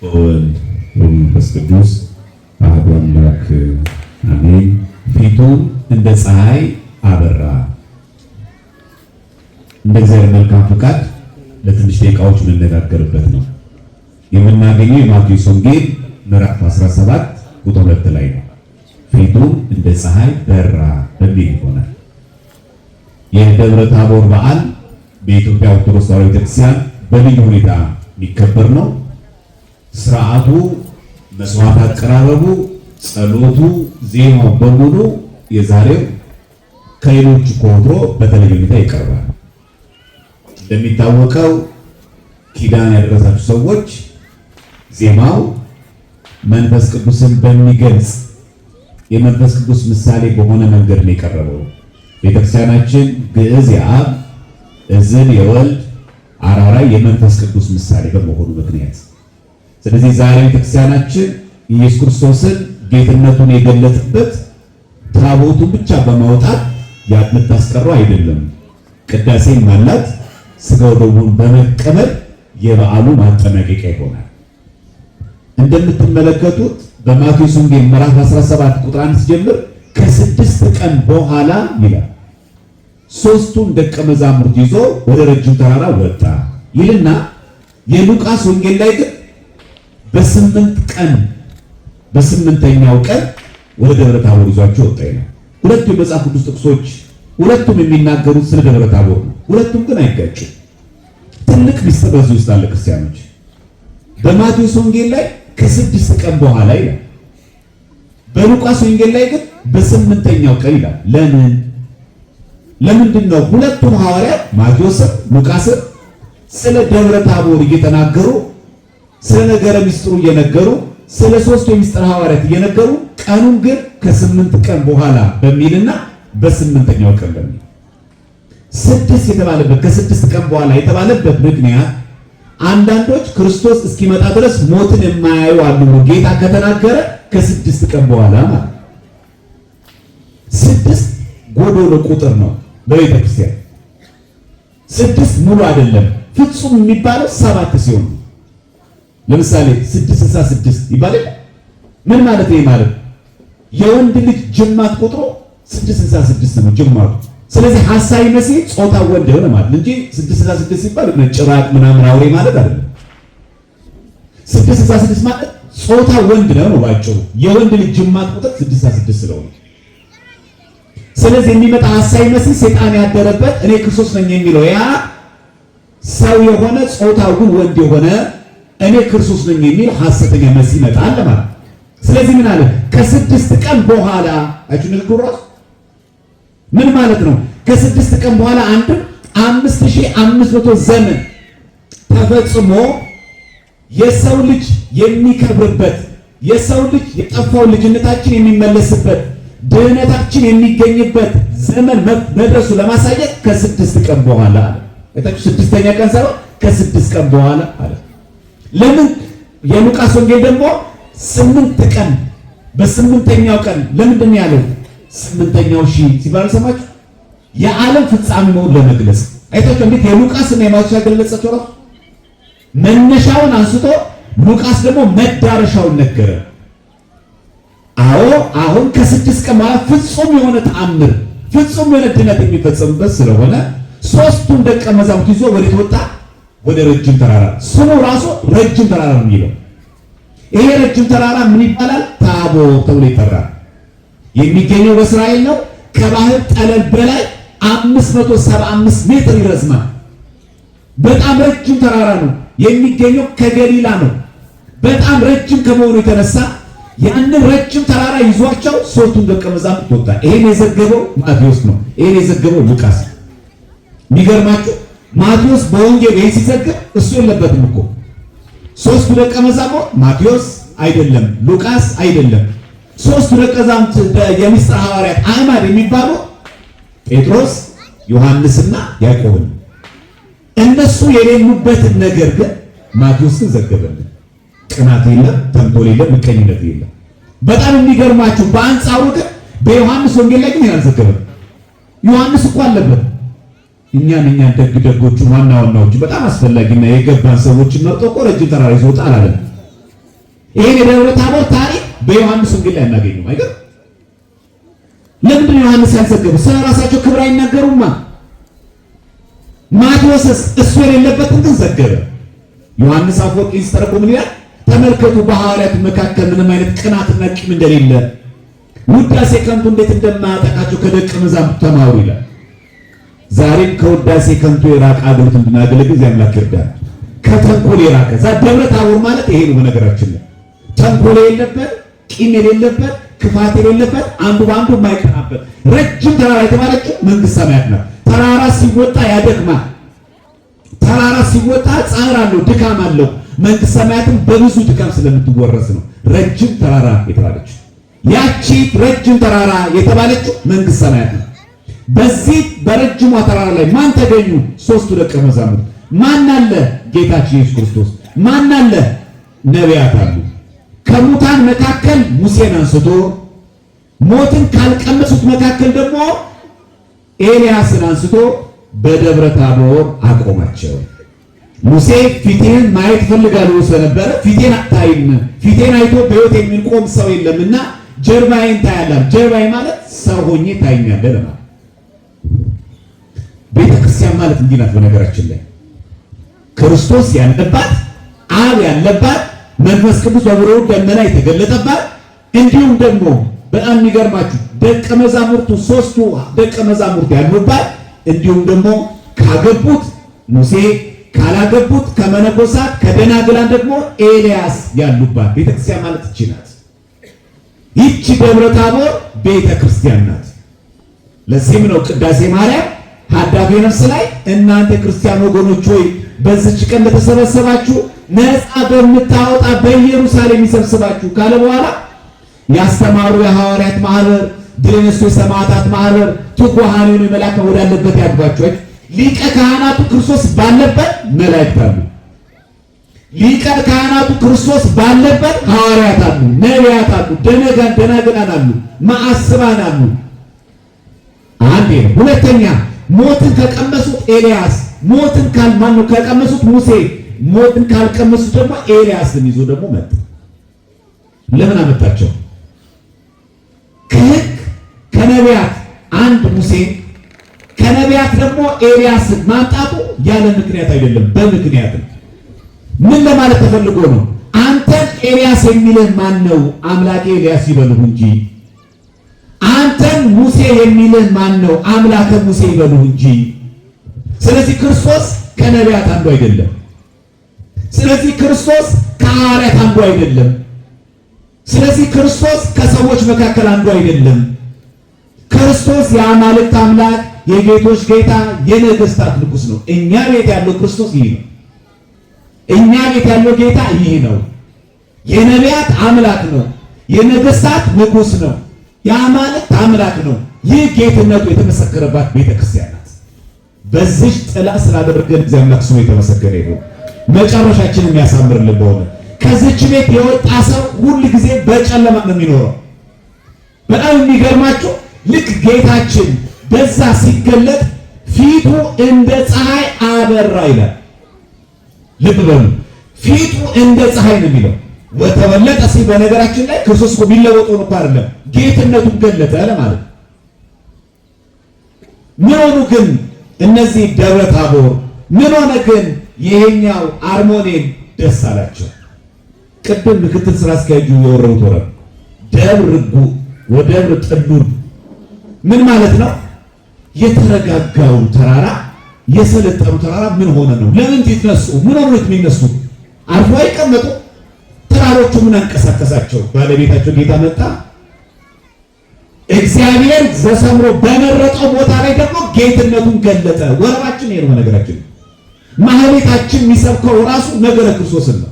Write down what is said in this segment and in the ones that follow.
ወወልድ ወመንፈስ ቅዱስ አሐዱ አምላክ አሜን። ፊቱም እንደ ፀሐይ አበራ። እንደ እግዚአብሔር መልካም ፍቃድ ለትንሽ ደቂቃዎች የምንነጋገርበት ነው። የምናገኘው የማቴዎስ ወንጌል ምዕራፍ 17 ቁጥር 2 ላይ ነው። ፊቱም እንደ ፀሐይ በራ በሚል ይሆናል። የደብረ ታቦር በዓል በኢትዮጵያ ኦርቶዶክስ ተዋሕዶ ቤተክርስቲያን በልዩ ሁኔታ የሚከበር ነው። ስርዓቱ፣ መስዋዕት አቀራረቡ፣ ጸሎቱ፣ ዜማው በሙሉ የዛሬው ከሌሎቹ ከወትሮ በተለየ ሁኔታ ይቀርባል። እንደሚታወቀው ኪዳን ያደረሳችሁ ሰዎች ዜማው መንፈስ ቅዱስን በሚገልጽ የመንፈስ ቅዱስ ምሳሌ በሆነ መንገድ ነው የቀረበው። ቤተክርስቲያናችን ግዕዝ የአብ፣ እዝል የወልድ፣ አራራይ የመንፈስ ቅዱስ ምሳሌ በመሆኑ ምክንያት፣ ስለዚህ ዛሬ ቤተክርስቲያናችን ኢየሱስ ክርስቶስን ጌትነቱን የገለጠበት ታቦቱን ብቻ በማውጣት የምታስቀረው አይደለም። ቅዳሴም አላት። ስጋው ደሙን በመቀበል የበዓሉ ማጠናቀቂያ ይሆናል። እንደምትመለከቱት በማቴዎስ ወንጌል ምዕራፍ 17 ቁጥር 1 ሲጀምር ከስድስት ቀን በኋላ ይላል፣ ሶስቱን ደቀ መዛሙርት ይዞ ወደ ረጅም ተራራ ወጣ ይልና የሉቃስ ወንጌል ላይ ግን በስምንት ቀን፣ በስምንተኛው ቀን ወደ ደብረ ታቦር ይዟቸው ወጣ ይላል። ሁለቱ የመጽሐፍ ቅዱስ ጥቅሶች ሁለቱም የሚናገሩት ስለ ደብረ ታቦር ነው። ሁለቱም ግን አይጋጩም። ትልቅ ሚስጥር በዚህ ውስጥ አለ። ክርስቲያኖች፣ በማቴዎስ ወንጌል ላይ ከስድስት ቀን በኋላ ይላል። በሉቃስ ወንጌል ላይ ግን በስምንተኛው ቀን ይላል። ለምን? ለምንድን ነው ሁለቱም ሐዋርያት ማቴዎስም ሉቃስም ስለ ደብረ ታቦር እየተናገሩ፣ ስለ ነገረ ሚስጥሩ እየነገሩ፣ ስለ ሶስቱ የሚስጥር ሐዋርያት እየነገሩ፣ ቀኑን ግን ከስምንት ቀን በኋላ በሚልና በስምንተኛው ቀን በሚል፣ ስድስት የተባለበት፣ ከስድስት ቀን በኋላ የተባለበት ምክንያት አንዳንዶች ክርስቶስ እስኪመጣ ድረስ ሞትን የማያዩ አሉ። ጌታ ከተናገረ ከስድስት ቀን በኋላ ማለት ስድስት ጎዶሎ ቁጥር ነው በቤተ ክርስቲያን። ስድስት ሙሉ አይደለም። ፍጹም የሚባለው ሰባት ሲሆን፣ ለምሳሌ 666 ይባላል። ምን ማለት ነው? ማለት የወንድ ልጅ ጅማት ቁጥሩ 666 ነው ጅማቱ። ስለዚህ ሐሳዊ መሲህ ጾታ ወንድ የሆነ ማለት እንጂ 666 ሲባል ጭራቅ ምናምን አውሬ ማለት አይደለም። 666 ማለት ጾታ ወንድ ነው ባጭሩ። የወንድ ልጅ ጅማት ቁጥር 666 ስለሆነ፣ ስለዚህ የሚመጣ ሐሳዊ መሲህ ሰይጣን ያደረበት እኔ ክርስቶስ ነኝ የሚለው፣ ያ ሰው የሆነ ጾታው ግን ወንድ የሆነ እኔ ክርስቶስ ነኝ የሚል ሐሰተኛ መሲህ ይመጣል ማለት። ስለዚህ ምን አለ? ከስድስት ቀን በኋላ። አችሁ ንግግሩ ራሱ ምን ማለት ነው? ከስድስት ቀን በኋላ አንድም 5500 ዘመን ተፈጽሞ የሰው ልጅ የሚከብርበት፣ የሰው ልጅ የጠፋው ልጅነታችን የሚመለስበት፣ ድህነታችን የሚገኝበት ዘመን መድረሱ ለማሳየት ከስድስት ቀን በኋላ አለ። ስድስተኛ ቀን ሳይሆን ከስድስት ቀን በኋላ አለ። ለምን የሉቃስ ወንጌል ደግሞ ስምንት ቀን፣ በስምንተኛው ቀን ለምንድን ነው ያለው? ስምንተኛው ሺህ ሲባል ሰማችሁ? የዓለም ፍጻሜ መሆኑን ለመግለጽ። አይታችሁ እንዴት የሉቃስ እና የማቴዎስ ያገለጻቸው ራሱ መነሻውን አንስቶ ሉቃስ ደግሞ መዳረሻውን ነገረ። አዎ፣ አሁን ከስድስት ቀን በኋላ ፍጹም የሆነ ተአምር፣ ፍጹም የሆነ ድነት የሚፈጸምበት ስለሆነ ሶስቱን ደቀ መዛሙርት ይዞ ወዴት ወጣ? ወደ ረጅም ተራራ። ስሙ ራሱ ረጅም ተራራ ነው የሚለው። ይሄ ረጅም ተራራ ምን ይባላል? ታቦር ተብሎ ይጠራል። የሚገኘው በእስራኤል ነው። ከባህር ጠለል በላይ 575 ሜትር ይረዝማል። በጣም ረጅም ተራራ ነው። የሚገኘው ከገሊላ ነው። በጣም ረጅም ከመሆኑ የተነሳ ያንን ረጅም ተራራ ይዟቸው ሶስቱን ደቀ መዛሙርት ወጣ። ይሄን የዘገበው ማቴዎስ ነው። ይሄን የዘገበው ሉቃስ። የሚገርማችሁ ማቴዎስ በወንጌል ይሄን ሲዘግብ እሱ የለበትም እኮ። ሶስቱ ደቀ መዛሙርት ማቴዎስ አይደለም፣ ሉቃስ አይደለም። ሶስቱ ደቀ መዛሙርት የሚስጥር ሐዋርያት አዕማድ የሚባሉ ጴጥሮስ፣ ዮሐንስና ያዕቆብ እነሱ የሌሉበትን ነገር ግን ማቴዎስ ግን ዘገበልን። ቅናት የለም፣ ተንኮል የለም፣ ምቀኝነት የለም። በጣም የሚገርማችሁ በአንጻሩ ግን በዮሐንስ ወንጌል ላይ ግን አልዘገበም። ዮሐንስ እኮ አለበት። እኛን ደግ ደጎቹ፣ ዋና ዋናዎቹ፣ በጣም አስፈላጊና የገባን ሰዎችን መርጦ እኮ ረጅም ተራራ ይዞ ወጣ አላለም። ይሄን የደብረ ታቦር ታሪክ በዮሐንስ ወንጌል ላይ አናገኘውም። አይገርም? ለምንድን ነው ዮሐንስ ያልዘገበው? ስለ ራሳቸው ክብር አይናገሩማ። ማቴዎስስ እሱ የሌለበትን ግን ዘገበ። ዮሐንስ አፈወርቅ ሲተረጉም ምን ይላል? ተመልከቱ በሐዋርያቱ መካከል ምንም አይነት ቅናትና ቂም እንደሌለ፣ ውዳሴ ከንቱ እንዴት እንደማያጠቃቸው ከደቀ መዛሙርቱ ተማሩ ይላል። ዛሬም ከውዳሴ ከንቱ የራቀ አገልግሎት እንድናገለግል እግዚአብሔር አምላክ ይርዳል። ከተንኮል የራቀ ዛ ደብረ ታቦር ማለት ይሄ ነው። በነገራችን ላይ ተንኮል የሌለበት፣ ቂም የሌለበት፣ ክፋት የሌለበት፣ አንዱ በአንዱ የማይቀናበት ረጅም ተራራ የተባለችው መንግስተ ሰማያት ናት። ተራራ ሲወጣ ያደክማል። ተራራ ሲወጣ ጻር አለው፣ ድካም አለው። መንግስተ ሰማያትም በብዙ ድካም ስለምትወረስ ነው ረጅም ተራራ የተባለችው። ያቺ ረጅም ተራራ የተባለችው መንግስተ ሰማያት ነው። በዚህ በረጅሟ ተራራ ላይ ማን ተገኙ? ሶስቱ ደቀ መዛሙርት። ማን አለ? ጌታችን ኢየሱስ ክርስቶስ። ማን አለ? ነቢያት አሉ። ከሙታን መካከል ሙሴን አንስቶ ሞትን ካልቀመሱት መካከል ደግሞ ኤልያስን አንስቶ በደብረ ታቦር አቆማቸው። ሙሴ ፊቴን ማየት እፈልጋለሁ ስለነበረ ፊቴን አታይም፣ ፊቴን አይቶ በሕይወት የሚቆም ሰው የለምና ጀርባዬን ታያለህ። ጀርባዬ ማለት ሰው ሆኜ ታይኛለህ ለማለት። ቤተክርስቲያን ማለት እንዲህ ናት። በነገራችን ላይ ክርስቶስ ያለባት፣ አብ ያለባት፣ መንፈስ ቅዱስ በብሩህ ደመና የተገለጠባት፣ እንዲሁም ደግሞ በጣም የሚገርማችሁ ደቀ መዛሙርቱ ሶስቱ ደቀ መዛሙርት ያሉባት፣ እንዲሁም ደግሞ ካገቡት ሙሴ ካላገቡት ከመነኮሳት ከደናግላን ደግሞ ኤልያስ ያሉባት ቤተክርስቲያን ማለት ይቺ ናት። ይቺ ደብረ ታቦር ቤተክርስቲያን ናት። ለዚህም ነው ቅዳሴ ማርያም ሀዳፌ ነፍስ ላይ እናንተ ክርስቲያን ወገኖች ሆይ በዚች ቀን ለተሰበሰባችሁ ነፃ በምታወጣ በኢየሩሳሌም ይሰብስባችሁ ካለ በኋላ ያስተማሩ የሐዋርያት ማህበር፣ ድል የነሱ የሰማዕታት ማህበር፣ ትጉሃን የሆኑ የመላእክት ወዳለበት ያግባችሁ። ሊቀ ካህናቱ ክርስቶስ ባለበት መላእክት አሉ። ሊቀ ካህናቱ ክርስቶስ ባለበት ሐዋርያት አሉ፣ ነቢያት አሉ፣ ደናግላን አሉ፣ መዓስባን አሉ። አንዴ ነው። ሁለተኛ ሞትን ከቀመሱት ኤልያስ፣ ሞትን ካልማነው ከቀመሱት ሙሴ፣ ሞትን ካልቀመሱት ደግሞ ኤልያስን ይዞ ደግሞ መጣ። ለምን አመጣቸው? ከሕግ ከነቢያት አንድ ሙሴ ከነቢያት ደግሞ ኤልያስን ማምጣቱ ያለ ምክንያት አይደለም፣ በምክንያት ነው። ምን ለማለት ተፈልጎ ነው? አንተን ኤልያስ የሚልህ ማን ነው? አምላኬ ኤልያስ ይበሉህ እንጂ። አንተን ሙሴ የሚልህ ማን ነው? አምላከ ሙሴ ይበሉህ እንጂ። ስለዚህ ክርስቶስ ከነቢያት አንዱ አይደለም። ስለዚህ ክርስቶስ ከሐዋርያት አንዱ አይደለም። ስለዚህ ክርስቶስ ከሰዎች መካከል አንዱ አይደለም። ክርስቶስ የአማልክት አምላክ፣ የጌቶች ጌታ፣ የነገስታት ንጉስ ነው። እኛ ቤት ያለው ክርስቶስ ይህ ነው። እኛ ቤት ያለው ጌታ ይህ ነው። የነቢያት አምላክ ነው። የነገስታት ንጉስ ነው። የአማልክት አምላክ ነው። ይህ ጌትነቱ የተመሰከረባት ቤተክርስቲያን ናት። በዚህ ጥላ ስላደረገን እግዚአብሔር አምላክ ስሙ የተመሰገነ ይሁን። መጨረሻችንን የሚያሳምርልን በሆነ ከዚች ቤት የወጣ ሰው ሁል ጊዜ በጨለማ ነው የሚኖረው። በጣም የሚገርማችሁ ልክ ጌታችን በዛ ሲገለጥ ፊቱ እንደ ፀሐይ አበራ ይላል። ልብ በሉ፣ ፊቱ እንደ ፀሐይ ነው የሚለው። ወተበለጠ ሲል በነገራችን ላይ ክርስቶስ እኮ የሚለወጠው እኮ አይደለም፣ ጌትነቱን ገለጠ ለማለት። ምን ሆኑ ግን እነዚህ ደብረ ታቦር? ምን ሆነ ግን ይሄኛው አርሞኔን? ደስ አላቸው። ቅድም ምክትል ስራ አስኪያጁ የወረቡት ወረብ ደብር ርጉ ወደብር ጥሉል ምን ማለት ነው? የተረጋጋው ተራራ የሰለጠኑ ተራራ ምን ሆነ ነው? ለምን ትነሱ? ምን ሆነ ነው የሚነሱ? አርፎ አይቀመጡ። ተራሮቹ ምን አንቀሳቀሳቸው? ባለቤታቸው ጌታ መጣ። እግዚአብሔር ዘሰምሮ በመረጠው ቦታ ላይ ደግሞ ጌትነቱን ገለጠ። ወረባችን ይሄ ነው። ነገራችን ማህሌታችን የሚሰብከው ራሱ ነገረ ክርስቶስን ነው።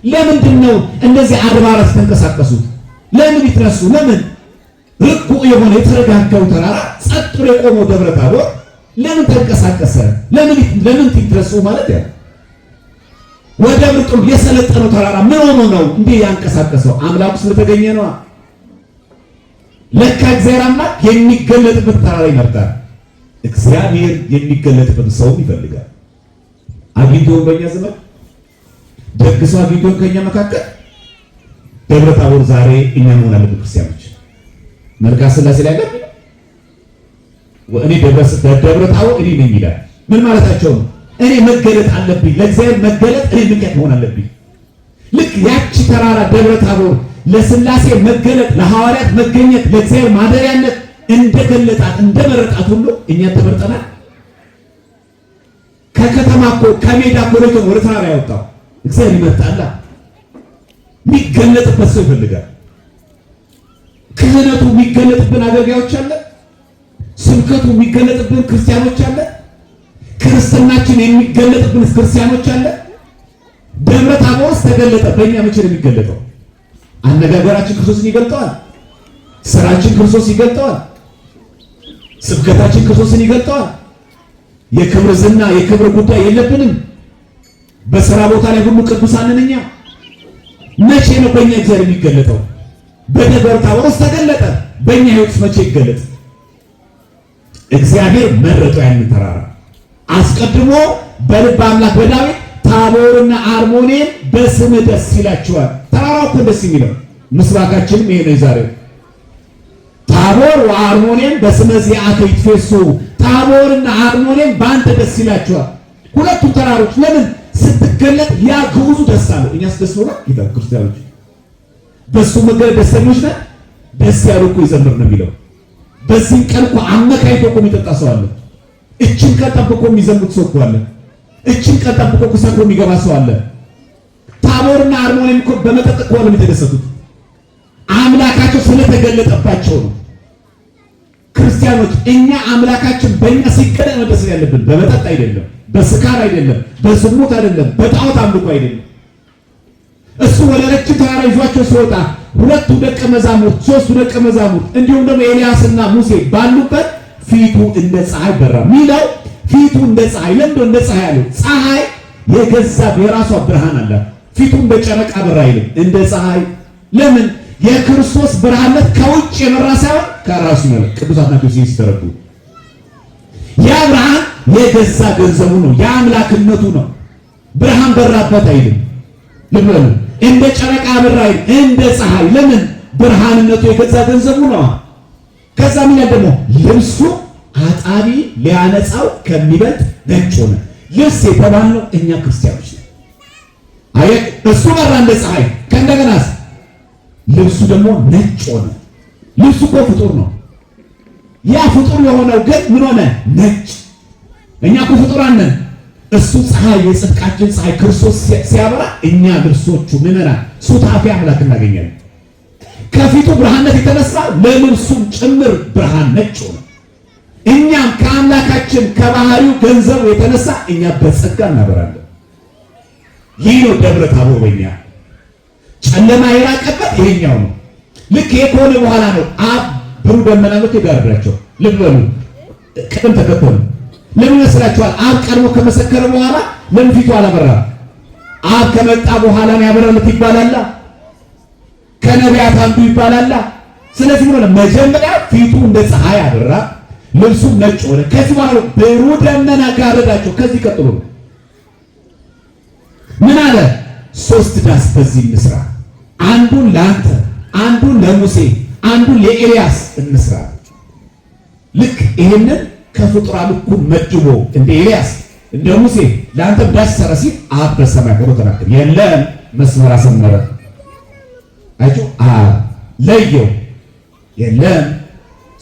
ለምንድን ነው እነዚህ አድባራት ተንቀሳቀሱት? ለምን ይትነሱ? ለምን ርቁ የሆነ የተረጋጋው ተራራ ጸጥ ብሎ የቆመው ደብረ ታቦር ለምን ተንቀሳቀሰ? ለምን ትትረሱ ማለት ያ ወደ ምርጡ የሰለጠነው ተራራ ምን ሆኖ ነው እንዲህ ያንቀሳቀሰው? አምላኩ ስለተገኘ ነው። ለካ እግዚአብሔር አምላክ የሚገለጥበት ተራራ ይመርጣል። እግዚአብሔር የሚገለጥበት ሰውም ይፈልጋል። አግኝቶ በእኛ ዘመን ደግ ሰው አግኝቶን ከኛ መካከል ደብረ ታቦር ዛሬ እኛ መሆን አለብን። ክርስቲያኖች መልካ ስላሴ ላይ አለ እኔ ደብረ ታቦር እኔ ነኝ ይላል። ምን ማለታቸው ነው? እኔ መገለጥ አለብኝ፣ ለእግዚአብሔር መገለጥ እኔ ምክንያት መሆን አለብኝ። ልክ ያቺ ተራራ ደብረ ታቦር ለስላሴ መገለጥ፣ ለሐዋርያት መገኘት፣ ለእግዚአብሔር ማደሪያነት እንደገለጣት እንደመረጣት ሁሉ እኛ ተመርጠናል። ከከተማ እኮ ከሜዳ እኮ ወደ ተራራ ያወጣው እግዚአብሔር ይመርጣላ። የሚገለጥበት ሰው ይፈልጋል። ክህነቱ የሚገለጥብን አገልጋዮች አለ። ስብከቱ የሚገለጥብን ክርስቲያኖች አለ። ክርስትናችን የሚገለጥብን ክርስቲያኖች አለ። ደብረ ታቦርስ ተገለጠ። በእኛ መቼ ነው የሚገለጠው? አነጋገራችን ክርስቶስን ይገልጠዋል። ስራችን ክርስቶስ ይገልጠዋል። ስብከታችን ክርስቶስን ይገልጠዋል። የክብር ዝና የክብር ጉዳይ የለብንም። በስራ ቦታ ላይ ሁሉ ቅዱሳን ነን እኛ። መቼ ነው በእኛ እግዚአብሔር የሚገለጠው? በደብረ ታቦር ውስጥ ተገለጠ። በእኛ ሕይወት መቼ ይገለጥ? እግዚአብሔር መረጠው ያንን ተራራ አስቀድሞ በልበ አምላክ በዳዊት ታቦርና አርሞኔም በስምህ ደስ ይላቸዋል። ተራራው እኮ ደስ የሚለው ምስባካችንም ይሄ ነው የዛሬው። ታቦር ወአርሞኔም በስመ ዚአከ ይትፌሥሑ፣ ታቦርና አርሞኔም በአንተ ደስ ይላቸዋል። ሁለቱ ተራሮች ለምን ስትገለጥ ያ ግዑዙ ደስ አለው። እኛስ ደስ ብሎናል። ጌታ ክርስቲያኖች በሱ መገለጥ ደስተኞች ነን። ደስ ያለው እኮ ይዘምር ነው የሚለው። በዚህም ቀን እኮ አመካኝቶ እኮ የሚጠጣ ሰው አለ። እችን ቀን ጠብቆ የሚዘሙት ሰው እኮ አለ። እችን ቀን ጠብቆ እኮ ሰክሮ የሚገባ ሰው አለ። ታቦርና አርሞኔም እኮ በመጠጥ እኮ ነው የተደሰቱት። አምላካቸው ስለተገለጠባቸው ነው። ክርስቲያኖች እኛ አምላካችን በእኛ ሲገለጥ መደሰት ያለብን በመጠጥ አይደለም፣ በስካር አይደለም፣ በዝሙት አይደለም፣ በጣዖት አምልኮ አይደለም። እሱ ወደ ረጅም ተራራ ይዟቸው ሲወጣ ሁለቱ ደቀ መዛሙርት ሶስቱ ደቀ መዛሙርት እንዲሁም ደግሞ ኤልያስና ሙሴ ባሉበት ፊቱ እንደ ፀሐይ በራ ሚለው ፊቱ እንደ ፀሐይ ለምዶ እንደ ፀሐይ አለው። ፀሐይ የገዛ የራሷ ብርሃን አላት። ፊቱ እንደ ጨረቃ በራ አይልም፣ እንደ ፀሐይ። ለምን? የክርስቶስ ብርሃንነት ከውጭ የበራ ሳይሆን ከራሱ ነው። ቅዱስ አትናቴዎስ ሲተረጉ ያ ብርሃን የገዛ ገንዘቡ ነው፣ የአምላክነቱ ነው። ብርሃን በራበት አይልም። ልብ በሉ። እንደ ጨረቃ በራ አይልም፣ እንደ ፀሐይ። ለምን? ብርሃንነቱ የገዛ ገንዘቡ ነው። ከዛ ምን ያህል ደግሞ ልብሱ አጣቢ ሊያነጻው ከሚበልጥ ነጭ ሆነ። ልብስ የተባልነው እኛ ክርስቲያኖች ነን። አየህ፣ እሱ በራ እንደ ፀሐይ። ከእንደገናስ ልብሱ ደግሞ ነጭ ሆነ። ልብሱ እኮ ፍጡር ነው። ያ ፍጡር የሆነው ግን ምን ሆነ? ነጭ። እኛ እኮ ፍጡራን ነን። እሱ ፀሐይ፣ የጽድቃችን ፀሐይ ክርስቶስ ሲያበራ እኛ ልብሶቹ ምዕመናን ሱታፌ አምላክ እናገኛለን። ከፊቱ ብርሃንነት የተነሳ ለልብሱም ጭምር ብርሃን ነጭ ሆነ። እኛም ከአምላካችን ከባህሪው ገንዘቡ የተነሳ እኛ በጸጋ እናበራለን። ይህ ነው ደብረ ታቦር በእኛ ጨለማ የራቀበት ይሄኛው ነው። ልክ ይሄ ከሆነ በኋላ ነው አብ ብሩህ ደመና መጥቶ የጋረዳቸው። ልብ በሉ፣ ቅደም ተከተሉ። ለምን ይመስላችኋል? አብ ቀድሞ ከመሰከረ በኋላ ለምን ፊቱ አላበራም? አብ ከመጣ በኋላ ነው ያበራለት ይባላላ። ከነቢያት አንዱ ይባላላ። ስለዚህ ምን ሆነ? መጀመሪያ ፊቱ እንደ ፀሐይ አበራ፣ ልብሱም ነጭ ሆነ። ከዚህ በኋላ ብሩህ ደመና ጋረዳቸው። ከዚህ ቀጥሎ ምን አለ? ሶስት ዳስ በዚህ እንስራ፣ አንዱን ለአንተ፣ አንዱን ለሙሴ፣ አንዱን ለኤልያስ እንስራ። ልክ ይሄንን ከፍጡራን እኩል መድቦ እንደ ኤልያስ እንደ ሙሴ ለአንተ ዳስ ሰራ ሲል አብ በሰማይ ሆኖ ተናገረ። የለም መስመር አሰመረ። አያችሁ፣ አብ ለየው። የለም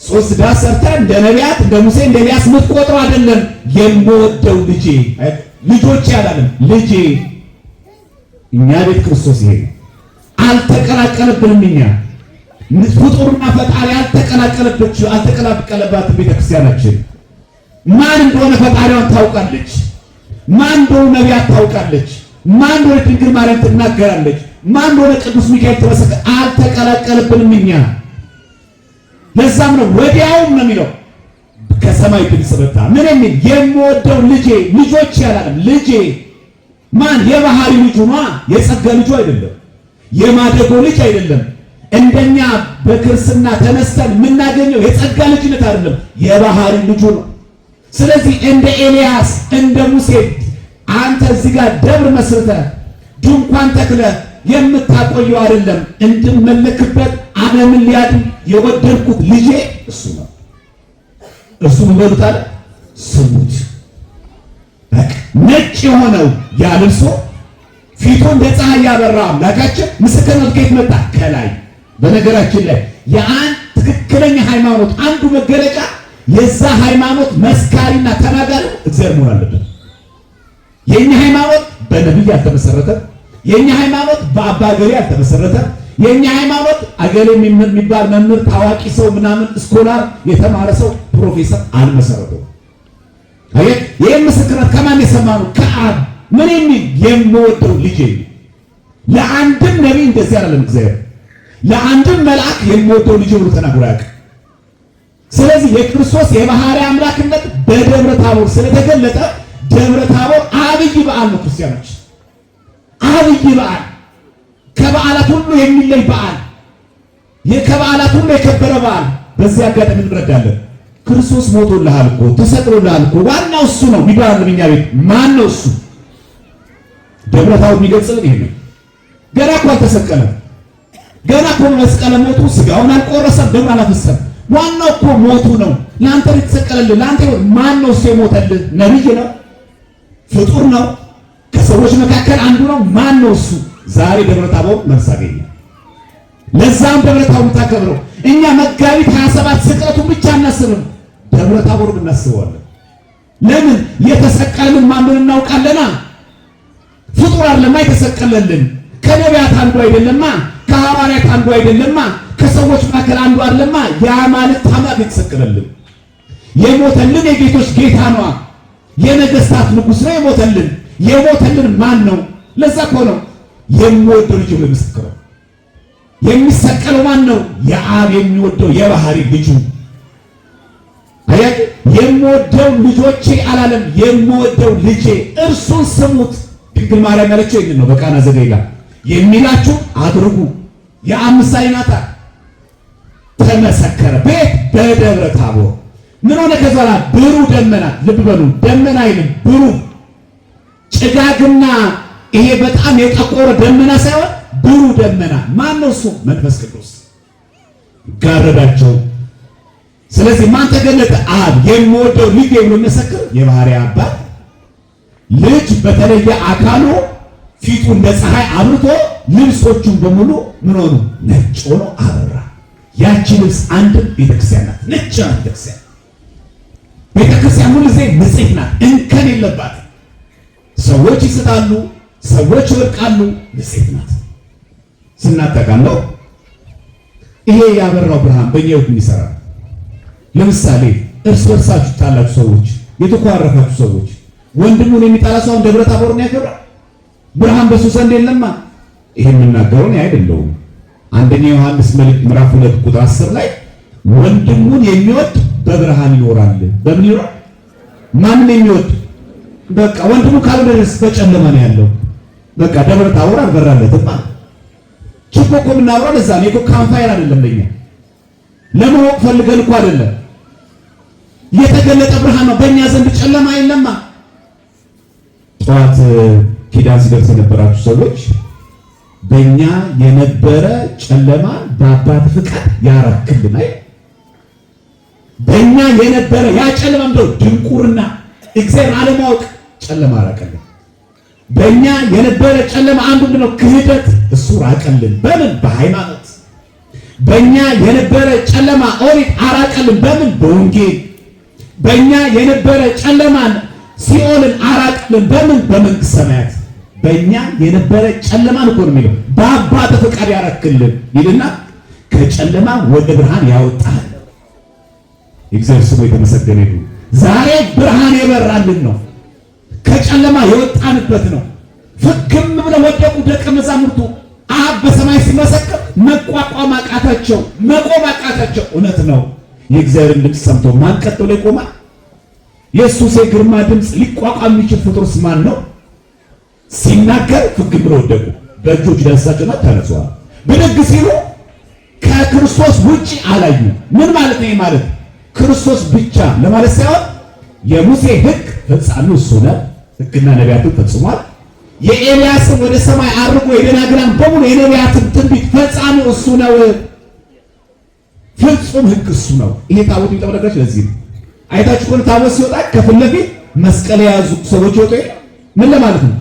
ሶስት ዳስ ሰርተህ እንደ ነቢያት እንደ ሙሴ እንደ ኤልያስ የምትቆጥረው አይደለም። የምወደው ልጄ፣ ልጆቼ አላለም፣ ልጄ። እኛ ቤት ክርስቶስ ይሄ ነው። አልተቀላቀለብንም። እኛ ፍጡርና ፈጣሪ አልተቀላቀለባትም። ቤተክርስቲያናችን ማን እንደሆነ ፈጣሪዋን ታውቃለች። ማን እንደሆነ ነቢያት ታውቃለች። ማን እንደሆነ ድንግል ማርያም ትናገራለች። ማን እንደሆነ ቅዱስ ሚካኤል ተመሰከ። አልተቀላቀለብንም እኛ። ለዛም ነው ወዲያውም ነው የሚለው ከሰማይ ድምፅ መጣ። ምን የሚል? የምወደው ልጄ። ልጆች ያላለም ልጄ። ማን? የባህሪ ልጁ ነዋ። የጸጋ ልጁ አይደለም። የማደጎ ልጅ አይደለም። እንደኛ በክርስትና ተነስተን የምናገኘው የጸጋ ልጅነት አይደለም፣ የባህሪ ልጁ ነው። ስለዚህ እንደ ኤልያስ እንደ ሙሴ አንተ እዚህ ጋር ደብር መስርተህ ድንኳን ተክለ የምታቆየው አይደለም፣ እንድመለክበት ዓለምን ሊያድን የወደድኩት ልጄ እሱ ነው። እሱ ምን በሉት አለ? ስሙት። በቃ ነጭ የሆነው ያ ልብሶ ፊቱ እንደ ፀሐይ ያበራ አምላካችን ምስክርነቱ ከየት መጣ? ከላይ። በነገራችን ላይ የአንድ ትክክለኛ ሃይማኖት አንዱ መገለጫ የዛ ሃይማኖት መስካሪና ተናጋሪ እግዚአብሔር መሆን አለበት። የኛ ሃይማኖት በነቢይ አልተመሰረተ። የኛ ሃይማኖት በአባ ገሌ አልተመሰረተ። የኛ ሃይማኖት አገሌ የሚባል መምህር፣ ታዋቂ ሰው ምናምን scholar የተማረ ሰው ፕሮፌሰር አልመሰረተው። አየህ፣ ይህን ምስክርነት ከማን የሰማነው? ከአብ። ምን የሚል? የምወደው ልጄ። ለአንድም ነቢይ እንደዚህ አይደለም እግዚአብሔር፣ ለአንድም መልአክ የምወደው ልጄ ብሎ ተናግሮ አያውቅም። ስለዚህ የክርስቶስ የባህሪ አምላክነት በደብረ ታቦር ስለተገለጠ ደብረ ታቦር አብይ በዓል ነው። ክርስቲያኖች፣ አብይ በዓል፣ ከበዓላት ሁሉ የሚለይ በዓል፣ ከበዓላት ሁሉ የከበረ በዓል። በዚህ አጋጣሚ እንረዳለን። ክርስቶስ ሞቶልሃል እኮ፣ ተሰቅሎልሃል እኮ፣ ዋናው እሱ ነው የሚባል እኛ ቤት ማን ነው እሱ? ደብረ ታቦር የሚገልጽልን ይሄ ነው። ገና እኮ አልተሰቀለም። ገና እኮ መስቀለ ሞቱ ስጋውን አልቆረሰም፣ ደም አላፈሰም። ዋናው እኮ ሞቱ ነው። ለአንተ የተሰቀለልህ፣ ለአንተ ማን ነው እሱ የሞተልህ? ነብይ ነው? ፍጡር ነው? ከሰዎች መካከል አንዱ ነው? ማን ነው እሱ? ዛሬ ደብረ ታቦር መልስ አገኘ። ለዛም ደብረ ታቦር የምታከብረው እኛ መጋቢት 27 ስቅለቱን ብቻ አናስብም፣ ደብረ ታቦር እናስበዋለን። ለምን? የተሰቀለልን ማንን እናውቃለና። ፍጡር አይደለማ የተሰቀለልን፣ ከነቢያት አንዱ አይደለማ፣ ከሐዋርያት አንዱ አይደለማ፣ ከሰዎች መካከል አንዱ አይደለማ። የአማልክት አምላክ የተሰቀለልን፣ የሞተልን የጌቶች ጌታ ነዋ። የነገስታት ንጉስ ነው የሞተልን። የሞተልን ማን ነው? ለዛ እኮ ነው የምወደው ልጅ ብሎ የመሰከረው። የሚሰቀለው ማን ነው? የአብ የሚወደው የባህሪ ልጁ። አያችሁ፣ የምወደው ልጆቼ አላለም፣ የምወደው ልጄ እርሱን ስሙት። ድንግል ማርያም ያለችው ይህንን ነው። በቃና ዘገሊላ የሚላችሁ አድርጉ። የአብ ምሳሌ ናታ። ተመሰከረ። ቤት በደብረ ታቦር ምን ሆነ? ከዛ ብሩህ ደመና፣ ልብ በሉ፣ ደመና አይልም፣ ብሩህ ጭጋግና ይሄ በጣም የጠቆረ ደመና ሳይሆን ብሩህ ደመና። ማን ነው እሱ? መንፈስ ቅዱስ ጋረዳቸው። ስለዚህ ማን ተገለጠ? አብ። የምወደው ልጅ ብሎ የሚመሰክር የባህሪ አባት ልጅ በተለየ አካሉ ፊቱ እንደ ፀሐይ አብርቶ ልብሶቹን በሙሉ ምን ሆኑ? ነጭ ሆኖ አበራ። ያቺ ልብስ አንድ ቤተክርስቲያን ናት። ነጭ ናት ቤተክርስቲያን። ቤተክርስቲያን ሁሉ ጊዜ ንጽሕት ናት፣ እንከን የለባት። ሰዎች ይስታሉ፣ ሰዎች ይወድቃሉ፣ ንጽሕት ናት። ስናጠቃለው ይሄ ያበራው ብርሃን በእኛ ሕይወት የሚሰራ፣ ለምሳሌ እርስ በርሳችሁ ታላችሁ ሰዎች፣ የተኳረፋችሁ ሰዎች፣ ወንድሙን የሚጠላ ሰው ደብረ ታቦርን ያከብራል? ብርሃን በሱ ዘንድ የለማ። ይሄ የምናገረው እኔ አይደለሁም። አንደኛ ዮሐንስ መልእክት ምዕራፍ 2 ቁጥር 10 ላይ ወንድሙን የሚወድ በብርሃን ይኖራል። በምን ይኖራል? ማንን የሚወድ? በቃ ወንድሙ ካልሆነ በጨለማ ነው ያለው። በቃ ደብረ ታቦር አልበራለትም። ችቦ እኮ የምናብረው ለዛ ነው እኮ፣ campfire አይደለም። ለኛ ለማወቅ ፈልገን እኮ አይደለም። የተገለጠ ብርሃን ነው። በእኛ ዘንድ ጨለማ የለማ። ጠዋት ኪዳን ሲደርስ የነበራችሁ ሰዎች በእኛ የነበረ ጨለማ በአባት ፍቃድ ያራክልን። አይ፣ በእኛ የነበረ ያ ጨለማ ምንድነው? ድንቁርና፣ እግዚአብሔር አለማወቅ ጨለማ ራቀልን። በእኛ የነበረ ጨለማ አንዱ ምንድነው? ክህደት፣ እሱ ራቀልን። በምን? በሃይማኖት። በእኛ የነበረ ጨለማ ኦሪት አራቀልን። በምን? በወንጌል። በእኛ የነበረ ጨለማን ሲኦልን አራቀልን። በምን? በመንግስት ሰማያት። በእኛ የነበረ ጨለማን እኮ ነው የሚለው፣ በአባተ ፈቃድ ያረክልን ይልና ከጨለማ ወደ ብርሃን ያወጣል። እግዚአብሔር ስሙ የተመሰገነ ይሁን። ዛሬ ብርሃን የበራልን ነው። ከጨለማ የወጣንበት ነው። ፍክም ብለው ወደቁ ደቀ መዛሙርቱ። አብ በሰማይ ሲመሰክር መቋቋም አቃታቸው፣ መቆም አቃታቸው። እውነት ነው። የእግዚአብሔርን ድምፅ ሰምቶ ማን ቀጥ ብሎ ይቆማል? የእሱስ የግርማ ድምፅ ሊቋቋም የሚችል ፍጡርስ ማን ነው? ሲናገር ፍግም ብለው ወደቁ። በእጆች ዳሰሳቸውና ተነስተዋል። ብድግ ሲሉ ከክርስቶስ ውጪ አላዩ። ምን ማለት ነው? ማለት ክርስቶስ ብቻ ለማለት ሳይሆን የሙሴ ሕግ ፈጻሚው እሱ ነው። ሕግና ነቢያትን ፈጽሟል። የኤልያስን ወደ ሰማይ አድርጎ የደናግላን በሙሉ የነቢያትን ትንቢት ፈጻሚው እሱ ነው። ፍጹም ሕግ እሱ ነው። ይሄ ታቦት የሚጠበቅላችሁ ለዚህ ነው። አይታችሁ ከሆነ ታቦት ሲወጣ ከፊት ለፊት መስቀል የያዙ ሰዎች ወጡ። ምን ለማለት ነው?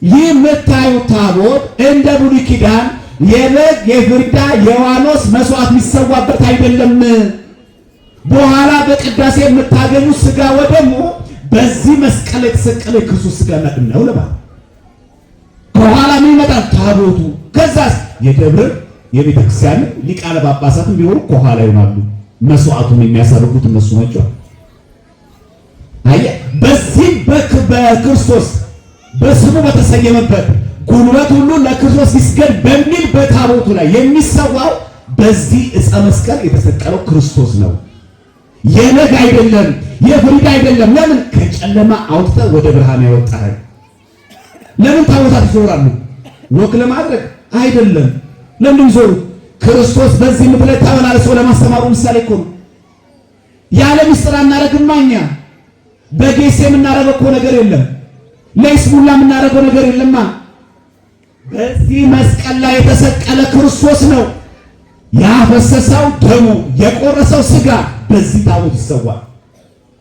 ይህ የምታዩት ታቦት እንደ ብሉይ ኪዳን የበግ የፍሪዳ የዋኖስ መስዋዕት የሚሰዋበት አይደለም። በኋላ በቅዳሴ የምታገኙ ስጋ ወደሙ በዚህ መስቀል የተሰቀለ የክርስቶስ ስጋና ደም ነው ለማለት። ከኋላ ምን ይመጣል? ታቦቱ። ከዛስ የደብር የቤተ ክርስቲያን ሊቃነ ጳጳሳትም ቢሆኑ ከኋላ ይሆናሉ። መስዋዕቱን የሚያሳርጉት እነሱ ናቸው። አየህ፣ በዚህ በክርስቶስ በስሙ በተሰየመበት ጉልበት ሁሉ ለክርስቶስ ይስገድ በሚል በታቦቱ ላይ የሚሰዋው በዚህ ዕፀ መስቀል የተሰቀለው ክርስቶስ ነው። የበግ አይደለም፣ የፍሪዳ አይደለም። ለምን? ከጨለማ አውጥተህ ወደ ብርሃን ያወጣህ። ለምን ታቦታት ይዞራሉ? walk ለማድረግ አይደለም። ለምን ይዞሩ? ክርስቶስ በዚህ ምድር ላይ ተመላልሶ ለማስተማሩ ምሳሌ እኮ ነው። ያለ ምስጢር አናረግማ እኛ። በጌሴ የምናረገው እኮ ነገር የለም። ለይስሙላ የምናረገው ነገር የለማ። በዚህ መስቀል ላይ የተሰቀለ ክርስቶስ ነው። ያፈሰሰው ደሙ የቆረሰው ስጋ በዚህ ታቦት ይሰዋል።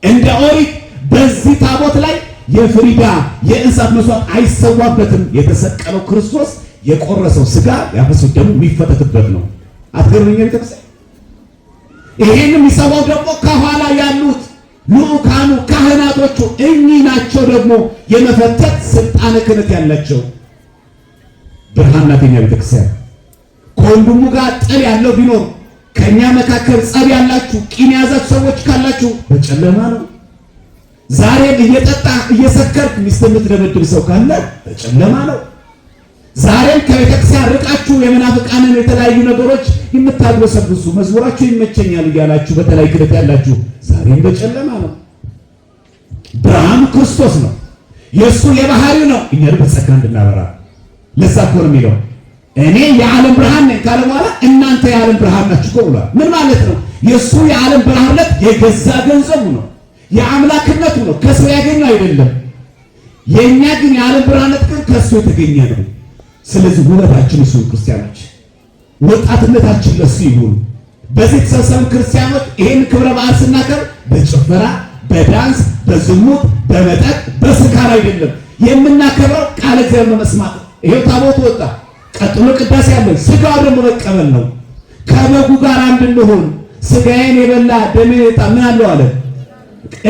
እንደ ኦሪት በዚህ ታቦት ላይ የፍሪዳ የእንስሳት መስዋዕት አይሰዋበትም። የተሰቀለው ክርስቶስ የቆረሰው ስጋ ያፈሰሰው ደሙ የሚፈተትበት ነው። አትገርመኛ ቤተክርስቲያን። ይሄን የሚሰዋው ደግሞ ከኋላ ያሉት ልዑካኑ ካህናቶቹ እኚህ ናቸው። ደግሞ የመፈተት ስልጣነ ክህነት ያላቸው ብርሃን ናት የኛ ቤተክርስቲያን። ከወንድሙ ጋር ጥል ያለው ቢኖር ከኛ መካከል ጸብ ያላችሁ ቂም የያዛችሁ ሰዎች ካላችሁ በጨለማ ነው። ዛሬም እየጠጣ እየሰከርክ ሚስት የምትደበድብ ሰው ካለ በጨለማ ነው። ዛሬም ከቤተክርስቲያን ርቃችሁ የመናፍቃንን የተለያዩ ነገሮች የምታግበሰብሱ መዝሙራችሁ ይመቸኛል እያላችሁ በተለይ ክደት ያላችሁ ዛሬም በጨለማ ነው። ብርሃኑ ክርስቶስ ነው፣ የእሱ የባህሪው ነው። እኛ ደግሞ በጸጋ እንድናበራ ለዛ እኮ ነው የሚለው እኔ የዓለም ብርሃን ነኝ ካለ በኋላ እናንተ የዓለም ብርሃን ናችሁ እኮ ብሏል። ምን ማለት ነው? የእሱ የዓለም ብርሃንነት የገዛ ገንዘቡ ነው፣ የአምላክነቱ ነው፣ ከሰው ያገኘው አይደለም። የእኛ ግን የዓለም ብርሃንነት ግን ከእሱ የተገኘ ነው። ስለዚህ ውበታችን እሱ ክርስቲያኖች፣ ወጣትነታችን ለሱ ይሁን። በዚህ የተሰበሰቡ ክርስቲያኖች ይሄን ክብረ በዓል ስናከብር በጭፈራ በዳንስ በዝሙት በመጠጥ በስካር አይደለም የምናከብረው፣ ቃለ እግዚአብሔር በመስማት። ይሄው ታቦት ወጣ፣ ቀጥሎ ቅዳሴ አለን። ስጋው ደግሞ መቀበል ነው። ከበጉ ጋር አንድ እንሁን። ስጋዬን የበላ ደሜን የጠጣ ምን አለው አለ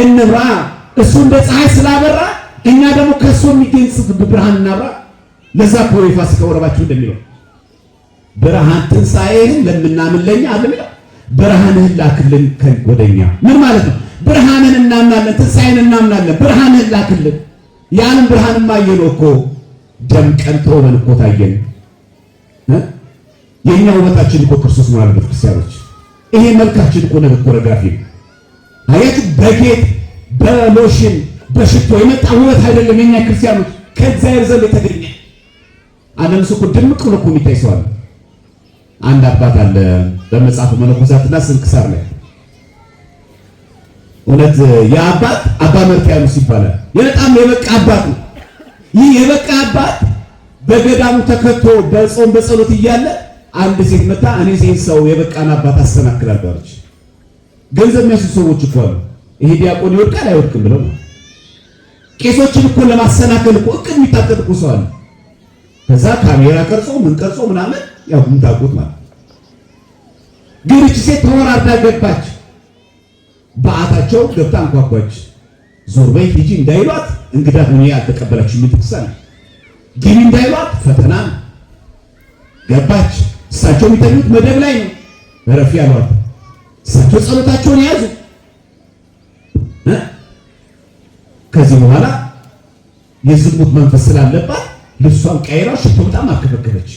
እንብራ። እሱ እንደ ፀሐይ ስላበራ እኛ ደግሞ ከእሱ የሚገኝ ብርሃን እናብራ። ለዛ እኮ የፋሲካ ወረባችሁ እንደሚለው ብርሃን ትንሣኤህን ለምናምን ለኛ አለ የሚለው ብርሃንህን ላክልን ወደኛ። ምን ማለት ነው? ብርሃንን እናምናለን፣ ትንሣኤን እናምናለን። ብርሃንህን ላክልን። ያንን ብርሃንማ አየነው እኮ ደምቀን ተውበን እኮ ታየን። የኛ ውበታችን እኮ ክርስቶስ ነው አለበት ክርስቲያኖች። ይሄ መልካችን እኮ ነገ እኮ ረጋፊ ነው። አያችሁ፣ በጌጥ በሎሽን በሽቶ የመጣ ውበት አይደለም። የኛ ክርስቲያኖች ከእግዚአብሔር ዘንድ የተገኘ አንዳንድ ሰው እኮ ድምቅ ብሎ እኮ የሚታይ ሰው አለ። አንድ አባት አለ በመጽሐፈ መነኮሳትና ስንክሳር ላይ እውነት የአባት አባ መርትያኖስ ይባላል። በጣም የበቃ አባት ነው። ይህ የበቃ አባት በገዳሙ ተከቶ በጾም በጸሎት እያለ አንድ ሴት መታ እኔ ሴት ሰው የበቃን አባት አሰናክላለሁ አለች። ገንዘብ የሚያስዙ ሰዎች እኮ አሉ። ይሄ ዲያቆን ይወድቃል አይወድቅም ብለው ነው። ቄሶችን እኮ ለማሰናከል እኮ እቅድ የሚታቀድ እኮ ሰው አለ። ከዛ ካሜራ ቀርጾ ምን ቀርጾ ምናምን ያው የምታውቁት ማለት ግን እቺ ሴት ተወራርዳ ገባች። በአታቸው ገብታ አንኳኳች። ዞር በይ ሂጂ እንዳይሏት እንግዳ ሁኔ አልተቀበላችሁ የሚል ጥቅስ አለ። ግቢ እንዳይሏት ፈተና ነው። ገባች። እሳቸው የሚተኙት መደብ ላይ ነው። ረፊ ያሏት እሳቸው ጸሎታቸውን ያዙ። ከዚህ በኋላ የዝሙት መንፈስ ስላለባት ልብሷን ቀይራ ሽቶ በጣም አከበከበች።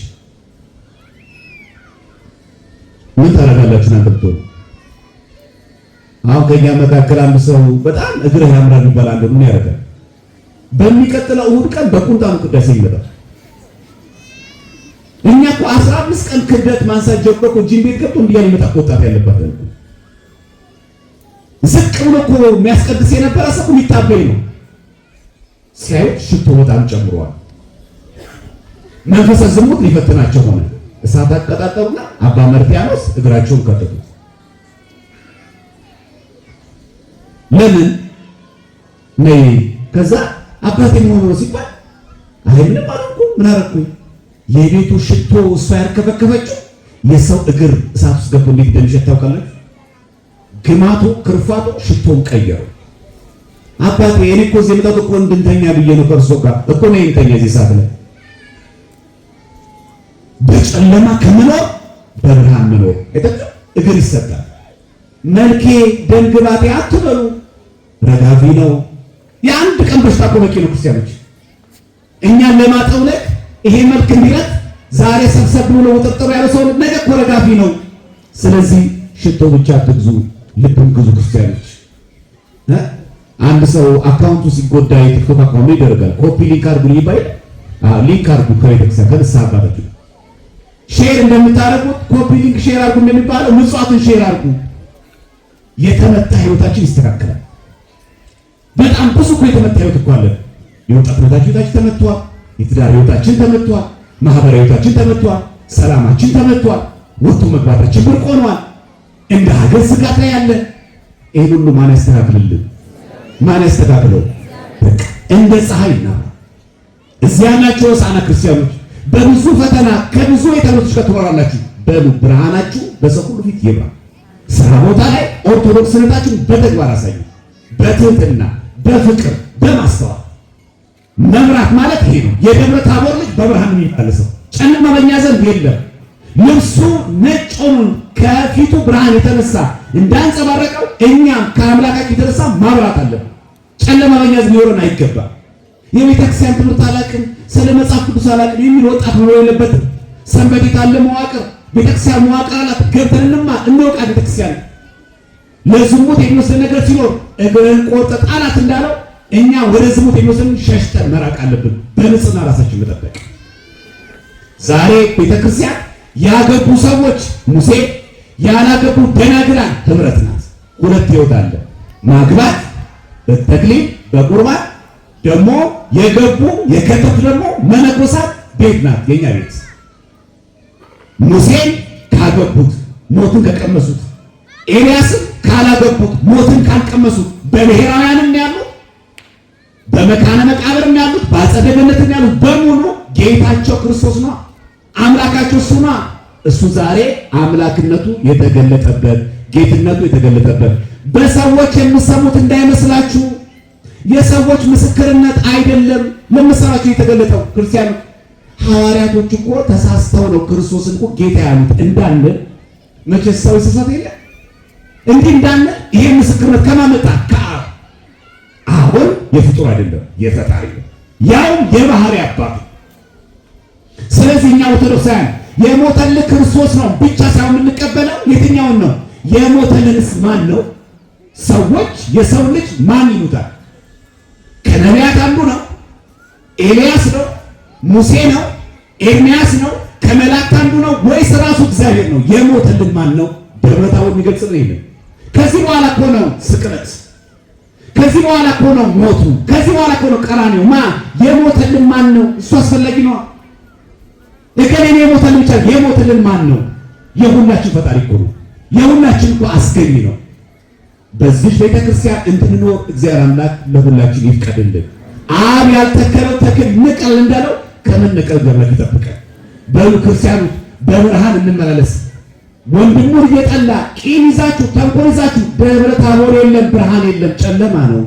ምን ታደርጋላችሁ እናንተ ብትሆኑ? አሁን ከኛ መካከል አንድ ሰው በጣም እግርህ ያምራል ይባላል። ምን ያደርጋል? በሚቀጥለው እሑድ ቀን በቁንጣኑ ቅዳሴ ይመጣል። እኛ እኮ 15 ቀን ክብደት ማንሳት ጀምሮ እኮ ጂም ቤት ገብቶ እንዲያ ይመጣ እኮ ወጣት ያለባት ዝቅ ብሎ እኮ የሚያስቀድስ የነበረ ሰው የሚታበይ ነው። ሲያዩት ሽቶ በጣም ጨምሯል። መንፈሰ ዝሙት ሊፈትናቸው ሆነ። እሳት አቀጣጠሉና አባ መርትያኖስ እግራቸውን ከተቱት። ለምን ነይ? ከዛ አባቴ ምን ሆኖ ነው ሲባል አይ ምንም አልሆንኩም፣ ምን አደረኩኝ? የቤቱ ሽቶ እሷ ያርከፈከፈችው የሰው እግር እሳት ውስጥ ገብቶ እንዴት እንደሚሸት ታውቃላችሁ? ግማቱ ክርፋቱ ሽቶን ቀየረው። አባቴ እኔ እኮ እዚህ የመጣሁት እኮ እንድንተኛ ብዬ ነው ከእርሶ ጋር እኮ ነይ እንተኛ እዚህ እሳት ላይ። በጨለማ ከመኖር በብርሃን መኖር አይጠቅም። እግር ይሰጣል። መልኬ ደምግባቴ አትበሉ፣ ረጋፊ ነው። የአንድ ቀን በሽታ እኮ በቂ ነው። ክርስቲያኖች እኛን ለማጠውለቅ ይሄ መልክ እንዲረት ዛሬ ሰብሰብ ብሎ ውጥርጥር ያለ ሰው ነገ እኮ ረጋፊ ነው። ስለዚህ ሽቶ ብቻ አትግዙ፣ ልብም ግዙ ክርስቲያኖች። አንድ ሰው account ኡ ሲጎዳ የቲክቶክ account ይደረጋል። copy link አድርጉ ይባል። link አድርጉ ከቤተክርስቲያን ከንስሐ አባታችሁ share እንደምታደርጉት copy link share አድርጉ እንደሚባለው ምጽዋትን share አድርጉ። የተመታ ህይወታችን ይስተካከላል። በጣም ብዙ እኮ የተመታ ህይወት እኮ አለ። የወጣትነታችን ህይወታችን ተመቷል። የትዳር ህይወታችን ተመቷል። ማህበራዊ ህይወታችን ተመቷል። ሰላማችን ተመቷል። ወጥቶ መግባታችን ብርቅ ሆኗል። እንደ ሀገር ስጋት ላይ ያለ ይህን ሁሉ ማን ያስተካክልልን? ማን ያስተካክለው? በቃ እንደ ፀሐይ እናብራ። እዚያ ያላችሁ ሆሳዕና ክርስቲያኖች በብዙ ፈተና ከብዙ የተመቶች ጋር ትኖራላችሁ። በሉ ብርሃናችሁ በሰው ሁሉ ፊት ይብራ። ስራ ቦታ ላይ ኦርቶዶክስነታችሁን በተግባር አሳዩ። በትህትና በፍቅር በማስተዋል መብራት ማለት ይሄ ነው። የደብረ ታቦር ልጅ በብርሃን የሚመለሰው ጨለማ በእኛ ዘንድ የለም። ልብሱ ነጭ ሆኖ ከፊቱ ብርሃን የተነሳ እንዳንጸባረቀው እኛም ከአምላካችን የተነሳ ማብራት አለብን። ጨለማ በእኛ ዘንድ ሊኖረን አይገባም። የቤተክርስቲያን ትምህርት አላውቅም፣ ስለ መጽሐፍ ቅዱስ አላውቅም የሚል ወጣት መኖር የለበትም። ሰንበት ካለ መዋቅር ቤተክርስቲያን መዋቅር አላት። ገብተን እንማር እንወቃት። ቤተክርስቲያን ለዝሙት የሚወስድ ነገር ሲኖር እግርን ቆርጠህ ጣላት እንዳለው እኛ ወደ ዝሙት የሚወስድን ሸሽተን መራቅ አለብን። በንጽህና ራሳችን መጠበቅ። ዛሬ ቤተክርስቲያን ያገቡ ሰዎች ሙሴ ያላገቡ ደናግላን ህብረት ናት። ሁለት ህይወት አለ። ማግባት በተክሊል በቁርባን ደግሞ የገቡ የከተቱ ደግሞ መነኮሳት ቤት ናት የኛ ቤት። ሙሴን ካገቡት ሞትን ከቀመሱት፣ ኤልያስን ካላገቡት ሞትን ካልቀመሱት፣ በብሔራውያንም ያሉት በመካነ መቃብርም ያሉት በአጸደ ገነትም ያሉት በሙሉ ጌታቸው ክርስቶስ ነው፣ አምላካቸው እሱ ነው። እሱ ዛሬ አምላክነቱ የተገለጠበት ጌትነቱ የተገለጠበት በሰዎች የምሰሙት እንዳይመስላችሁ። የሰዎች ምስክርነት አይደለም ለምሰራችሁ የተገለጠው። ክርስቲያኑ ሐዋርያቶች እኮ ተሳስተው ነው ክርስቶስን እኮ ጌታ ያሉት እንዳለ መቼ ሰው ይሳሳት የለ እንዲህ እንዳለ ይሄ ምስክርነት ከማመጣ ከአብ አሁን የፍጡር አይደለም የፈጣሪ ነው፣ ያው የባህሪ አባት። ስለዚህ እኛ ኦርቶዶክሳውያን የሞተልን ክርስቶስ ነው ብቻ ሳይሆን የምንቀበለው የትኛውን ነው? የሞተልንስ ማን ነው? ሰዎች የሰው ልጅ ማን ይሉታል? ከነቢያት አንዱ ነው። ኤልያስ ነው? ሙሴ ነው? ኤርሚያስ ነው? ከመላእክት አንዱ ነው ወይስ ራሱ እግዚአብሔር ነው? የሞተልን ማን ነው? ደብረ ታቦር የሚገልጽ ነው። ይሄን ከዚህ በኋላ እኮ ነው ስቅለት፣ ከዚህ በኋላ እኮ ነው ሞቱ፣ ከዚህ በኋላ እኮ ነው ቀራንዮ። ማ የሞተልን ማን ነው? እሱ አስፈላጊ ነው። እገሌ የሞተልን ብቻ የሞተልን ማን ነው? የሁላችን ፈጣሪ እኮ ነው። የሁላችን እኮ አስገኝ ነው። በዚህ ቤተክርስቲያን እንድንኖር እግዚአብሔር አምላክ ለሁላችን ይፍቀድልን። አብ ያልተከለው ተክል ንቀል እንዳለው ከመነቀል እግዚአብሔር ይጠብቀን። በሉ ክርስቲያኑ በብርሃን እንመላለስ። ወንድሙን እየጠላ ቂም ይዛችሁ ተንኮል ይዛችሁ ደብረ ታቦር የለም፣ ብርሃን የለም፣ ጨለማ ነው።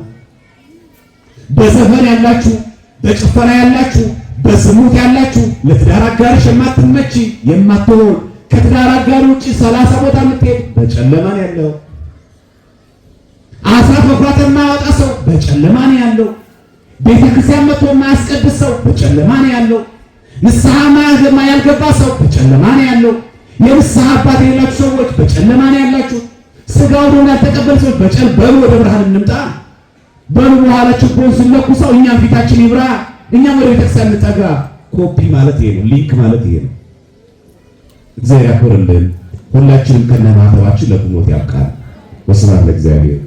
በዘፈን ያላችሁ፣ በጭፈራ ያላችሁ፣ በዝሙት ያላችሁ፣ ለትዳር አጋርሽ የማትመቺ የማትሆን ከትዳር አጋር ውጭ 30 ቦታ የምትሄድ በጨለማ ነው ያለው። አስራት በኩራት የማያወጣ ሰው በጨለማ ነው ያለው። ቤተክርስቲያን መጥቶ የማያስቀድስ ሰው በጨለማ ነው ያለው። ንስሐ ያልገባ ሰው በጨለማ ነው ያለው። የንስሐ አባት የሌላችሁ ሰዎች በጨለማ ነው ያላችሁ። ስጋው ደሙን ያልተቀበሉ ሰዎች በሉ ወደ ብርሃን እንምጣ። በሉ በኋላ ችቦን ሲለኩ ሰው እኛም ፊታችን ይብራ፣ እኛም ወደ ቤተክርስቲያን እንጠጋ። ኮፒ ማለት ይሄ ነው። link ማለት ይሄ ነው። እግዚአብሔር ያክብርልን። ሁላችንም ከነማተባችን ለቁሞት ያብቃል። ወስብሐት ለእግዚአብሔር።